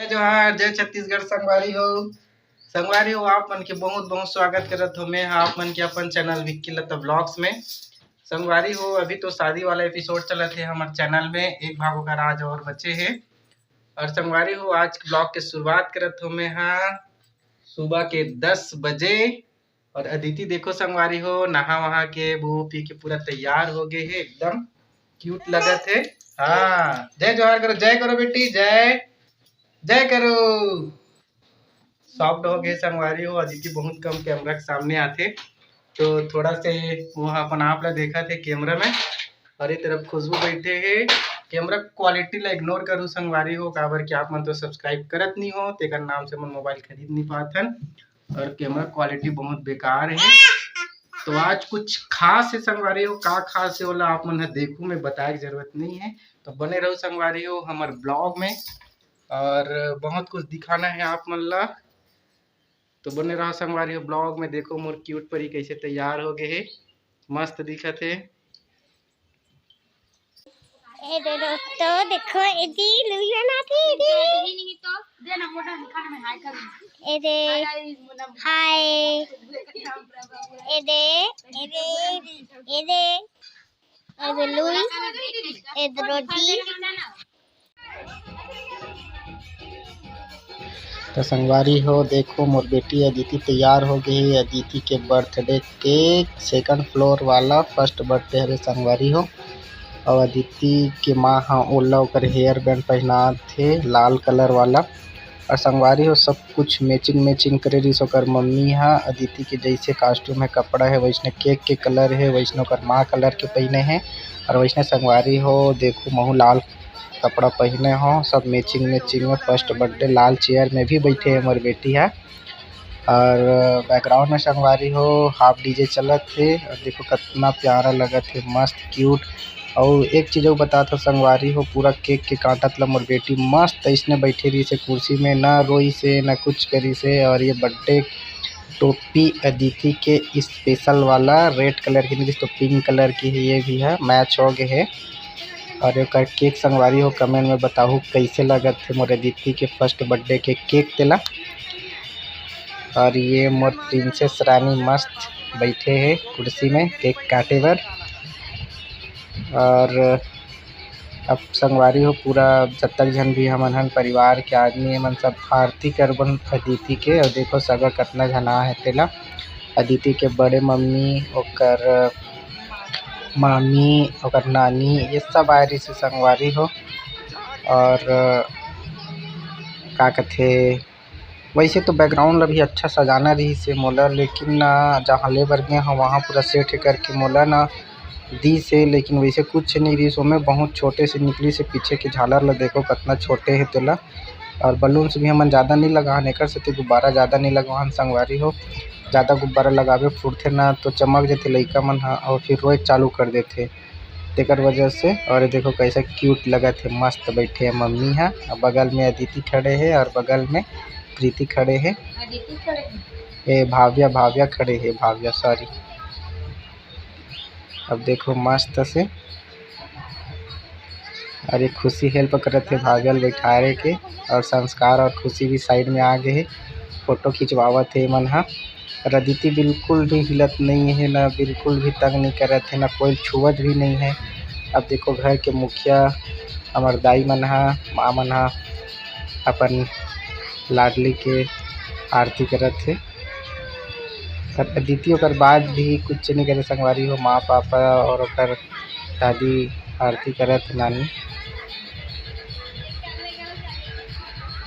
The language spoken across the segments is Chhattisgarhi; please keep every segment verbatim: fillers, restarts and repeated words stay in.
जय जोहार, जय छत्तीसगढ़ संगवारी हो। संगवारी हो, आप मन के बहुत बहुत स्वागत करत हो मैं ह आप मन के अपन चैनल विक्की लता ब्लॉग्स में। संगवारी हो, अभी तो शादी वाला एपिसोड चलत हे हमर चैनल में, एक भाग ओकर आज और बचे हे। और संगवारी हो, आज के ब्लॉग के शुरुआत करत हो मैं ह सुबह के दस बजे। और अदिति देखो संगवारी हो, नहा वहा के, मुंह पी के पूरा तैयार हो गए हे, एकदम क्यूट लगत हे। हाँ, जय जोहार करो, जय करो बेटी, जय, जय करो। सॉफ्ट हो गए संगवारी हो, अदिति बहुत कम कैमरा के सामने आथे, तो थोड़ा से वो अपन आप ला देखत हे कैमरा में। और ये तरफ खुशबू बैठे हे। कैमरा क्वालिटी ला इग्नोर करू संगवारी हो, काबर कि आप मन तो सब्सक्राइब करत नहीं हो, तेकर नाम से मन मोबाइल खरीद नहीं पाथन। और कैमरा क्वालिटी बहुत बेकार है। तो आज कुछ खास है संगवारी हो, का खास है ओला आप मन ह देखू, मैं बताए के जरूरत नहीं है। तो बने रहो संगवारी हो हमर ब्लॉग में, और बहुत कुछ दिखाना है आप मन ला। तो बने रहो संगवारी हो ब्लॉग में। देखो मोर क्यूट परी कैसे तैयार हो गए है, मस्त दिखत है। ए दे दोस्तों, देखो, ए दी लुइया ना की दी। ए दे, हाय। ए दे, ए दे, ए दे, ए दे लुई, ए दे रोटी। तो संगवारी हो, देखो मोर बेटी अदिति तैयार हो गई है। अदिति के बर्थडे केक, सेकंड फ्लोर वाला, फर्स्ट बर्थडे हरे संगवारी हो। और अदिति के माँ ह ओला ओकर हेयर बैंड पहनात हे लाल कलर वाला। और संगवारी हो, सब कुछ मैचिंग मैचिंग करे रहिस ओकर मम्मी ह। अदिति के जैसे कॉस्ट्यूम है, कपड़ा है, वैसने केक के कलर है, वैसने ओकर माँ कलर के पहने है। और वैसने संगवारी हो, देखो महू लाल कपड़ा पहने हो, सब मैचिंग मैचिंग में। फर्स्ट बर्थडे लाल चेयर में भी बैठे है मोर बेटी है। और बैकग्राउंड में संगवारी हो हाफ डीजे चलत हे। और देखो कितना प्यारा लगत हे, मस्त क्यूट। और एक चीज अउ बतात हो संगवारी हो, पूरा केक के काटत ला मोर बेटी मस्त ऐसने बैठे रहिस हे कुर्सी में, ना रोइस हे ना कुछ करिस हे। और ये बर्थडे टोपी अदिति के स्पेशल वाला रेड कलर की नहीं तो पिंक कलर की है, ये भी है, मैच हो गए है। और एकर केक संगवारी हो कमेंट में बताहू कैसे लगत हे मोर अदिति के फर्स्ट बर्थडे के केक तेला। और ये मोर प्रिंसेस रानी मस्त बैठे हे कुर्सी में केक काटे बर। और अब संगवारी हो पूरा जतक झन भी हमन हन परिवार के आदमी, हमन सब आरती करबन अदिति के। और देखो सगा कतना झन आ हे तेला, अदिति के बड़े मम्मी, ओकर मामी, ओकर नानी, ये सब आए रहिस हे संगवारी हो। और का कथे, वैसे तो बैकग्राउंड ला भी अच्छा सजाना रहिस हे मोला, लेकिन ना जहाँ ले बर गए हव वहाँ पूरा सेट करके मोला ना दिस हे, लेकिन वैसे कुछ नहीं रहिस ओमे, बहुत छोटे से निकलिस हे। पीछे के झालर ला देखो कितना छोटे हे तेला। और बलून्स भी हमन ज़्यादा नहीं लगाहन, एकर सेती गुब्बारा ज़्यादा नहीं लगवाहन संगवारी हो। ज़्यादा गुब्बारा लगाबे फुटथे ना तो चमक जथे लइका मन ह और फिर रोए चालू कर देथे, तेकर वजह से। और ये देखो कैसे क्यूट लगत हे, मस्त बैठे हे मम्मी ह, और बगल में अदिति खड़े हे और बगल में प्रीति खड़े हे। ए भाव्या, भाव्या खड़े हे, भाव्या सॉरी। अब देखो मस्त से, अरे खुशी हेल्प करत हे भाव्या ल बैठारे के, और संस्कार और खुशी भी साइड में आ गए हे, फोटो खिंचवावत हे मन ह। और अदिति बिल्कुल भी हिलत नहीं है ना, बिल्कुल भी तंग नहीं करत है ना, कोई छुअत भी नहीं है। अब देखो घर के मुखिया हमर दाई मन ह, माँ मन ह अपन लाडली के आरती करत हे। पर अदिति ओकर बाद भी कुछ नहीं करे संगवारी हो, माँ पापा और ओकर दादी आरती करत हे नानी।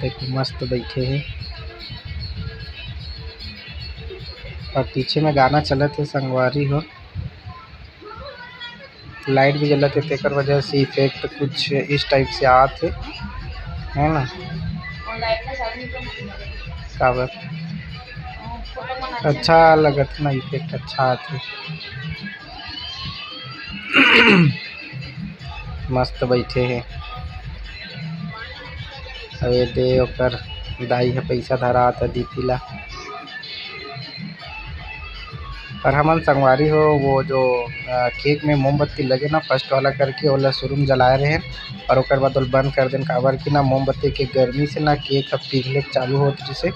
देखो मस्त बैठे हे और पीछे में गाना चलत हे संगवारी हो। लाइट भी जलत हे, तेकर वजह से इफेक्ट कुछ इस टाइप से आत हे, है ना? काबर? अच्छा लगत ना, इफेक्ट अच्छा आत हे। मस्त बैठे हे। अउ ये दे ओकर दाई ह पैसा धरात हे दीदी ला। और हमन संगवारी हो, वो जो, अ, केक में मोमबत्ती लगे ना, फर्स्ट वाला करके, ओला शुरू में जलाए रहे और ओकर बाद ओला बंद कर देन, काबर कि ना मोमबत्ती के गर्मी से ना केक ह पिघले के चालू होत रिहिसे,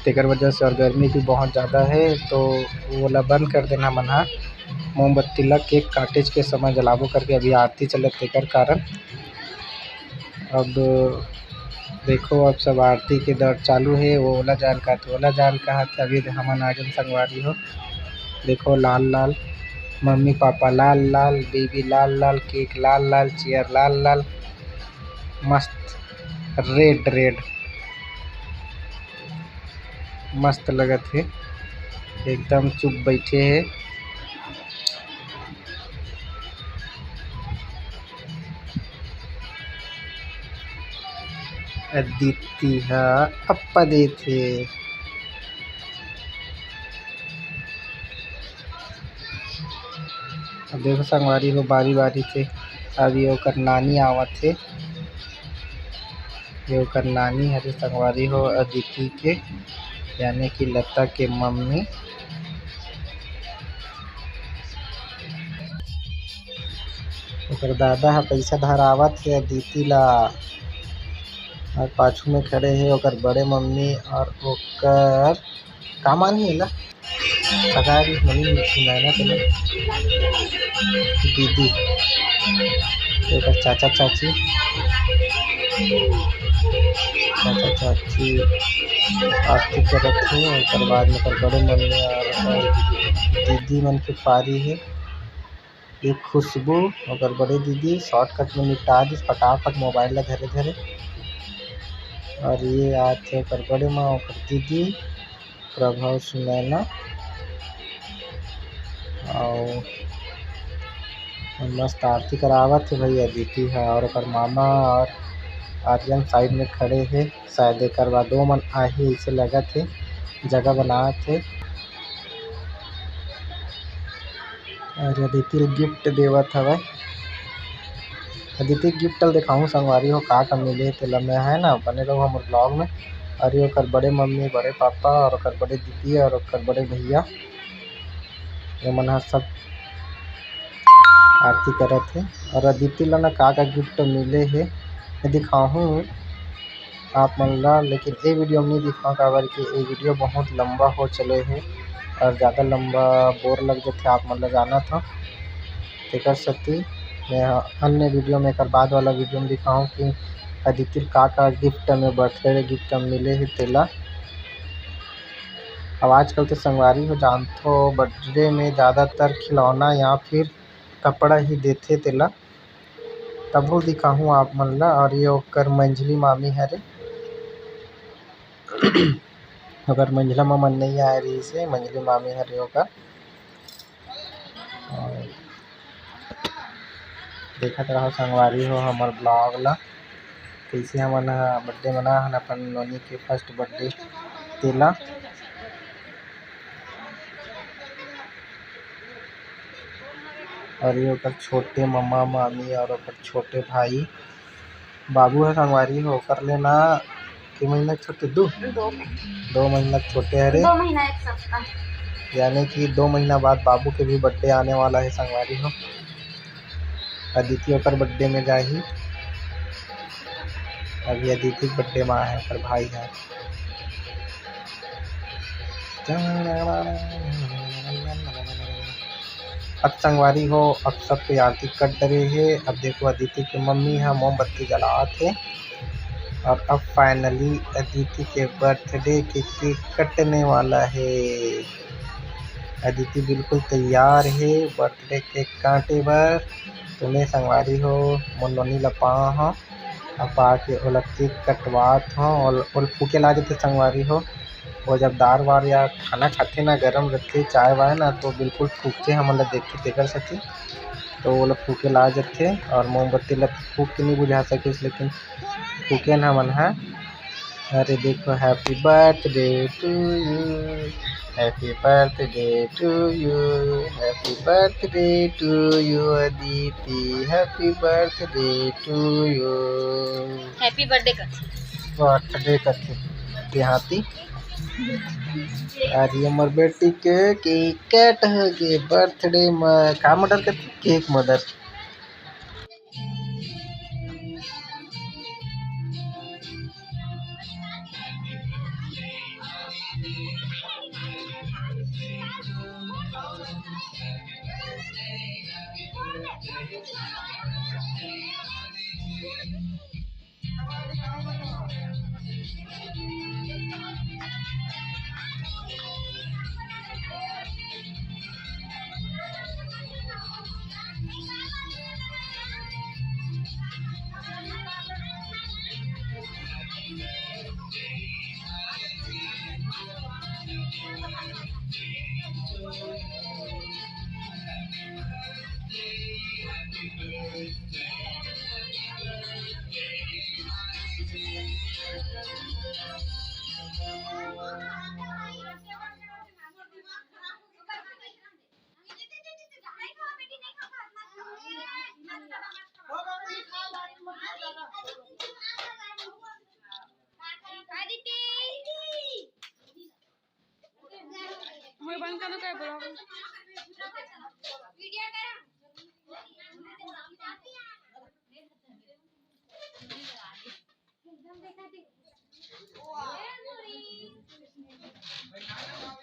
तेकर वजह से, और गर्मी भी बहुत ज़्यादा है, तो ओला बंद कर देन हमन ह। मोमबत्ती ला केक काटेज के समय जलाबो करके, अभी आरती चलत तेकर कारण। अब देखो, अब सब आरती के दौर चालू हे। वो ओला जान कहाथे, ओला जान कहाथे। अभी हमन आ गेन संगवारी हो। देखो, लाल लाल मम्मी पापा, लाल लाल बेबी, लाल लाल केक, लाल लाल चेयर, लाल लाल मस्त रेड रेड, मस्त लगत हे, एकदम चुप बैठे हे। अदिति ह अप्पा देथे। अब देखो संगवारी हो, बारी बारी से अभी ओकर नानी आवत हे। ये ओकर नानी हरे संगवारी हो, अदिति के, यानी कि लता के मम्मी। ओकर दादा ह पैसा धरावत हे अदिति ला, और पाछू में खड़े हे ओकर बड़े मम्मी और ओकर का मानही एला? पगारी मम्मी मिठी नैना के ना दीदी, एकर चाचा चाची, चाचा चाची आरती करत हे। ओकर बाद में ओकर बड़े मम्मी और ओकर दीदी मन के पारी हे। ये खुशबू, ओकर बड़े दीदी शॉर्टकट में निपटा दिस फटाफट मोबाइल ला धरे धरे। और ये आथे ओकर बड़े माँ, ओकर दीदी प्रभा सुनैना, और मस्त आरती करावत हे भैया दीदी ह, और ओकर मामा और आर्यन साइड में खड़े हे, शायद एकर बाद ओमन आही, ऐसे लगत हे, जगह बनात हे। और अदिति ल गिफ्ट देवत हवय। अदिति गिफ्ट ल देखाहूँ संगवारी हो, का का मिले हे तेला मैं, है ना, बने रहो हमर ब्लॉग में। और ये ओकर बड़े मम्मी, बड़े पापा और ओकर बड़े दीदी और ओकर बड़े भैया, ये मन ह सब आरती करत हे। और अदिति ल ना का का गिफ्ट मिले हे, मैं दिखाहूँ। आप मन ला, लेकिन ए वीडियो में नहीं दिखाऊँ, काबर कि ए वीडियो बहुत लंबा हो चले हे और ज़्यादा लंबा बोर लग जथे आप मन ला जानत हो। तेकर सेती मैं अन्य वीडियो में, एकर बाद वाला वीडियो में दिखाऊँ कि अदिति का का गिफ्ट में, बर्थडे गिफ्ट में मिले हे तेला। अब आजकल तो संगवारी हो जानथो, बर्थडे में ज़्यादातर खिलौना या फिर कपड़ा ही देथे तेला। तभो दिखाहूँ आप मन ला। और ये ओकर मंझली मामी हरे, ओकर मंझला मामा नई आए रहिस हे, मंझली मामी हरे ओकर। और देखत रहो संगवारी हो हमर ब्लॉग ला, कइसे हमन ह बर्थडे मनाहन अपन नोनी के फर्स्ट बर्थडे तेला। और ये ओकर छोटे मम्मा, मामी और ओकर छोटे भाई, बाबू ह संगवारी हो, ओकर ले ना के महीना के छोटे? दो। दो महीना। दो महीना के छोटे हरे। दो महीना एक सप्ताह। यानी कि दो महीना बाद बाबू के भी बर्थडे आने वाला है संगवारी हो। अदिति ओकर बर्थडे में जाही। अभी अदिति के बर्थडे में आए है ओकर भाई है। अब संगवारी हो, अब सबके आरती कट डरे हे। अब देखो, अदिति के मम्मी ह मोमबत्ती जलात हे और अब finally अदिति के बर्थडे के केक कटने वाला हे। अदिति बिल्कुल तैयार हे बर्थडे केक काटे बर। तो मैं संगवारी हो, मोर नोनी ला पाए हव। अब आके ओला केक कटवात हव, ओल-, ओल फूके ला जथे संगवारी हो। वो जब दार वार या खाना खाथे ना, गरम रथे, चाय वाय ना, तो बिल्कुल फूकथे, हमन ला देखथे तेकर सेती। तो ओला फूके ला जथे और मोमबत्ती ला फूक के नहीं बुझा सकिस, लेकिन फूके ना हमन ह। अरे देखो, Happy birthday to you, happy birthday to you, happy birthday to you Aditi, happy birthday to you। Happy birthday कथे। बर्थडे कथे देहाती। आज हमर बेटी के केक कट हो गे बर्थडे म। का मर्डर करथे? Cake murder. मोर बंद कर दो, क्या बोला?